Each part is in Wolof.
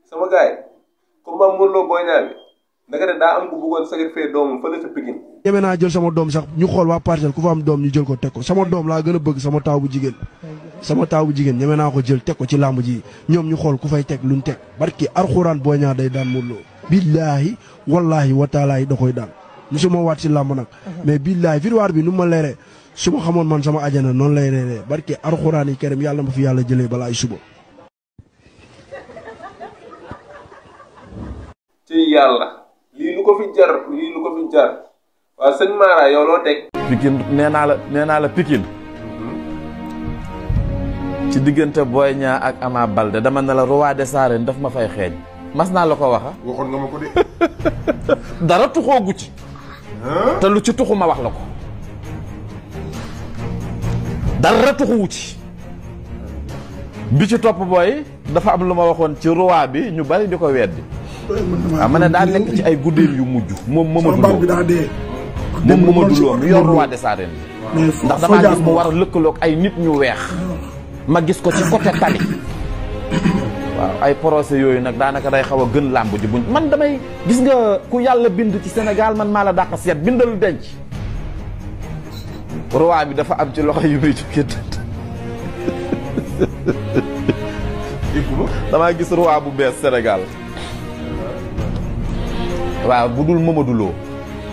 sama gaay combat Modou Lo Boy Niang bi naka de daa am ku bëggoon sacrifier doomam fële ca Pikine. ñeme naa jël sama doom sax ñu xool waa Parcelles ku fa am doom ñu jël ko teg ko sama doom laa gën a bëgg sama taaw bu jigéen ñeme naa ko jël teg ko ci làmb ji ñoom ñu xool ku fay teg luñ teg barki arxuraan Boy Niang day daan Modou Lo billaahi wallaahi wataalaahi da koy daan musuma waat si làmb nag mais billaahi victoire bi nu ma leeree su ma xamoon man sama ajana noonu lay reeree barki arxuraan yi kerem yàlla ma fi yàlla jëlee balaa ay suba. ci yàlla lii lu ko fi jar waaw sëñ Mara yow loo teg. Pikine nee naa la Pikine ci diggante Boy Niang ak Ama Baldé dama ne la roi des arènes daf ma fay xeeñ mas naa la ko waxa waxoon nga ma ko de. dara tuxoogu ci te lu ci tuxu ma wax la ko dara tuxuwu ci bi ci topp booy dafa am lu ma waxoon ci roi bi ñu bari di ko weddi waaw ma ne daa nekk ci ay guddeem yu mujj moom Mamadou Lo mi yor roi des arènes ndax damaa gis mu war a lëkkaloog ay nit ñu weex ma gis ko ci côté tali waaw ay procès yooyu nag daanaka day xaw a gën làmb ji buñ man damay gis nga ku yàlla bind ci Sénégal man maa la dàq seet bindal denc roi bi dafa am ci loxo yu muy jóge damaa gis roi bu bees Sénégal waaw bu dul Mamadou Lo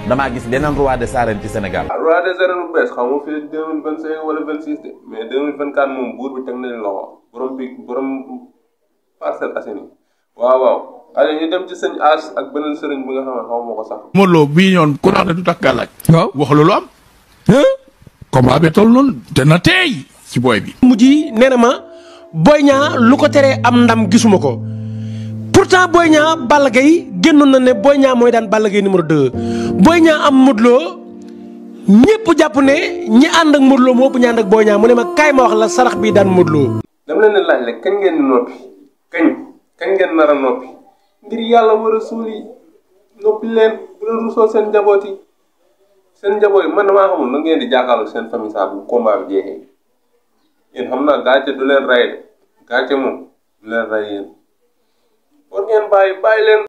damaa gis beneen roi des arènes ci Sénégal. roi des arènes bu bees xam nga fii 2025 wala 26 de mais 2024 moom buur bi teg na leen loxo borom Parcelles Assainies waaw. allez ñu dem ci sëñ As ak beneen sëriñ bi nga xam ne xaw ma ko sax. Modou Lo bii ñoon ku wax ne du takk gàllaaj. waaw wax loolu am. combat bi toll noonu te na teey ci booy bi. mujj yi nee na ma Boy Niang lu ko teree am ndam gisuma ko pourtant Boy Niang Balla Gaye génnoon na ne Boy Niang mooy daan Balla Gaye numéro 2 Boy Niang am Modou Lo ñëpp jàpp ne ñi ànd ak Modou Lo moo ëpp ñi ànd ak Boy Niang mu ne ma kaay ma wax la sarax bi daan Modou Lo. dama leen di laaj rek kañ ngeen di noppi kañ ngeen nar a noppi ngir yàlla war a suuli noppi leen bu leen rusoo seen njaboot yi man damaa xamul na ngeen di jàkkaarloo seen famille saa bu combat bi jeexee yéen xam naa gàcce du leen rey de gàcce moom du leen rey yéen war ngeen bàyyi leen.